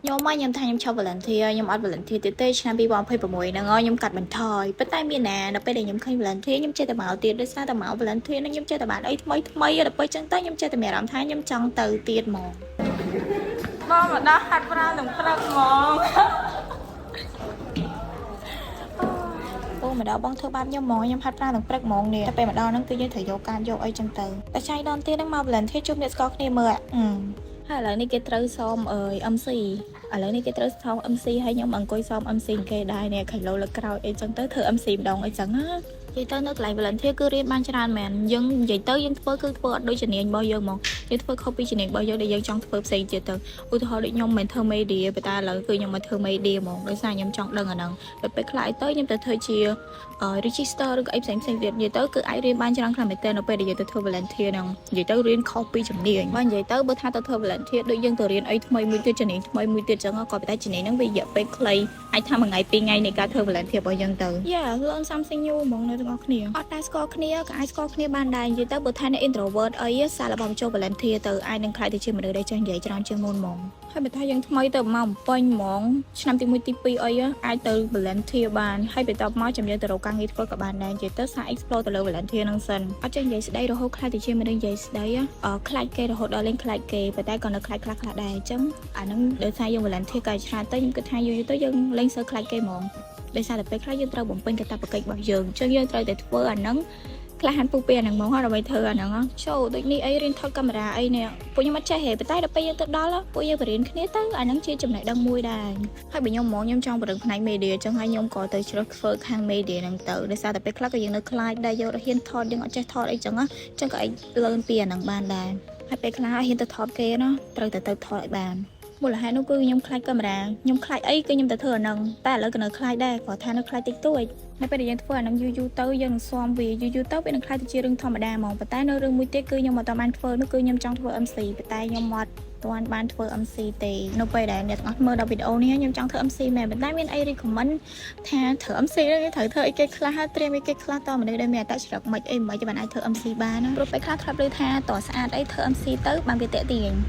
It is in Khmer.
ខ្ញុំមកខ្ញុំថាខ្ញុំឈប់ volunteer ខ្ញុំអត់ volunteer ទៀតទេឆ្នាំ2026ហ្នឹងខ្ញុំកាត់បន្ថយប៉ុន្តែមានណានៅពេលដែលខ្ញុំឃើញ volunteer ខ្ញុំចេះតែមកទៀតដោយសារតែមក volunteer ហ្នឹងខ្ញុំចេះតែបានអីថ្មីថ្មីដល់ពេលចឹងទៅខ្ញុំចេះតែមានអារម្មណ៍ថាខ្ញុំចង់ទៅទៀតហ្មង បងមកដល់ហាត់ប្រាណទាំងព្រឹកហ្មង។ អូមកដល់បងធ្វើបាបខ្ញុំហ្មងខ្ញុំហាត់ប្រាណទាំងព្រឹកហ្មងនេះតែពេលមកដល់ហ្នឹងគឺយើងត្រូវយកកាតយកអីចឹងទៅតែចៃដន្យទៀតហ្នឹងមក volunteer ជួបអ្នកស្គាល់គ្នាមើលអឺហើយឥឡូវនេះគេត្រូវសមអើយ MC ឥឡូវនេះគេត្រូវសម MC ហើយខ្ញុំអង្គុយសម MC គេដែរនេះខៃឡូលើក្រោយអីចឹងទៅធ្វើ MC ម្ដងអីចឹងណានិយាយទៅនៅកន្លែង volunteer គឺរៀនបានច្រើនមែនយើងនិយាយទៅយើងធ្វើគឺធ្វើអត់ដូចជំនាញរបស់យើងហ្មងយើងធ្វើខុសពីជំនាញរបស់យើងដែលយើងចង់ធ្វើផ្សេងទៀតទៅឧទាហរណ៍ដូចខ្ញុំមិនធ្វើ media ប៉ុន្តែឥឡូវគឺខ្ញុំមកធ្វើ media ហ្មងដោយសារខ្ញុំចង់ដឹងអាហ្នឹងដល់ពេលខ្លះទៅខ្ញុំទៅធ្វើជា register ឬក៏អីផ្សេងផ្សេងទៀតនិយាយទៅគឺអាចរៀនបានច្រើនខ្លាំងមែនទែននៅពេលដែលយើងទៅធ្វើ volunteer ហ្នឹងនិយាយទៅរៀនខុសពីជំនាញបើនិយាយទៅបើថាទៅធ្វើ volunteer ដូចយើងទៅរៀនអីថ្មីមួយទៀតជំនាញថ្មីមួយទៀតចឹងក៏ប៉ុន្តែជំនាញហ្នឹងវារយៈពេលខ្លីអាចថាមួយថ្ងៃពីរថ្ងៃនៃការធ្វើ volunteer របស់យើងទៅ Yeah, learn something new ហ្មងនៅទាំងអស់គ្នាអត់ដែលស្គាល់គ្នាក៏អាចស្គាល់គ្នាបានដែរនិយាយទៅបើថាអ្នក introvert អីសាកល្បងចូល volunteer ទៅអាចនឹងក្លាយទៅជាមនុស្សដែលចេះនិយាយច្រើនជាងមុនហ្មងហើយបើថាយើងថ្មីទៅមកពេញហ្មងឆ្នាំទី1ទី2អីអាចទៅ volunteer បានហើយបន្ទាប់មកចាំយើងទៅរកការងារធ្វើក៏បានដែរនិយាយទៅសាក explore ទៅលើ volunteer ហ្នឹងសិនអត់ចេះនិយាយស្ដីរហូតក្លាយទៅជាមនុស្សនិយាយស្ដីអខ្លាចគេរហូតដល់លេងខ្លាចគេប៉ុន្តែក៏នៅខ្លាចខ្លះខ្លះដែរអញ្ចឹងអាហ្នឹងដោយសារយើង volunteer ក៏ច្រើនទៅខ្ញុំគិតថាយូរៗទៅយើងលែងសូវខ្លាចគេហ្មងដោយសារតែពេលខ្លះយើងត្រូវបំពេញកាតព្វកិច្ចរបស់យើងអញ្ចឹងយើងត្រូវតែធ្វើអាហ្នឹងក្លាហានពុះពីអាហ្នឹងហ្មងដើម្បីធ្វើអាហ្នឹងចូលដូចនេះអីរៀនថតកាមេរ៉ាអីនេះពួកខ្ញុំអត់ចេះទេប៉ុន្តែដល់ពេលយើងទៅដល់ពួកយើងបរៀនគ្នាទៅអាហ្នឹងជាចំណេះដឹងមួយដែរហើយបើខ្ញុំហ្មងខ្ញុំចង់បរិផ្នែក media អញ្ចឹងហើយខ្ញុំក៏ទៅជ្រើសធ្វើខាង media ហ្នឹងទៅដោយសារតែពេលខ្លះក៏យើងនៅខ្លាចដែរយកហ៊ានថតយើងអត់ចេះថតអីចឹងអញ្ចឹងក៏អាច learn ពីអាហ្នឹងបានដែរហើយពេលខ្លះហ៊ានទៅថតគេណោះត្រូវតែទៅថតឲ្យបានមូលហេតុនោះគឺខ្ញុំខ្លាចកាមេរ៉ាខ្ញុំខ្លាចអីគឺខ្ញុំទៅធ្វើអាហ្នឹងតែឥឡូវក៏នៅខ្លាចដែរគាត់ថានៅខ្លាចតិចតួចនៅពេលដែលយើងធ្វើអាហ្នឹងយូរយូរទៅយើងនឹងស៊ាំវាយូរយូរទៅវានឹងក្លាយទៅជារឿងធម្មតាហ្មងប៉ុន្តែនៅរឿងមួយទៀតគឺខ្ញុំអត់បានធ្វើនោះគឺខ្ញុំចង់ធ្វើ MC ប៉ុន្តែខ្ញុំអត់ទាន់បានធ្វើ MC ទេនៅពេលដែលអ្នកទាំងអស់មើលដល់វីដេអូនេះខ្ញុំចង់ធ្វើ MC មែនប៉ុន្តែមានអី recommend ថាធ្វើ MC នេះត្រូវធ្វើអីគេខ្លះត្រៀមអីគេខ្លះតមនុស្សដែលមានអត្តចរិតមិនអីមិនបានអាចធ្វើ MC បានណាព្រោះពេលខ្លះធ្លាប់ឮថាតស្អាតអីធ្វើ MC ទៅបានវាតាក់ទាញ។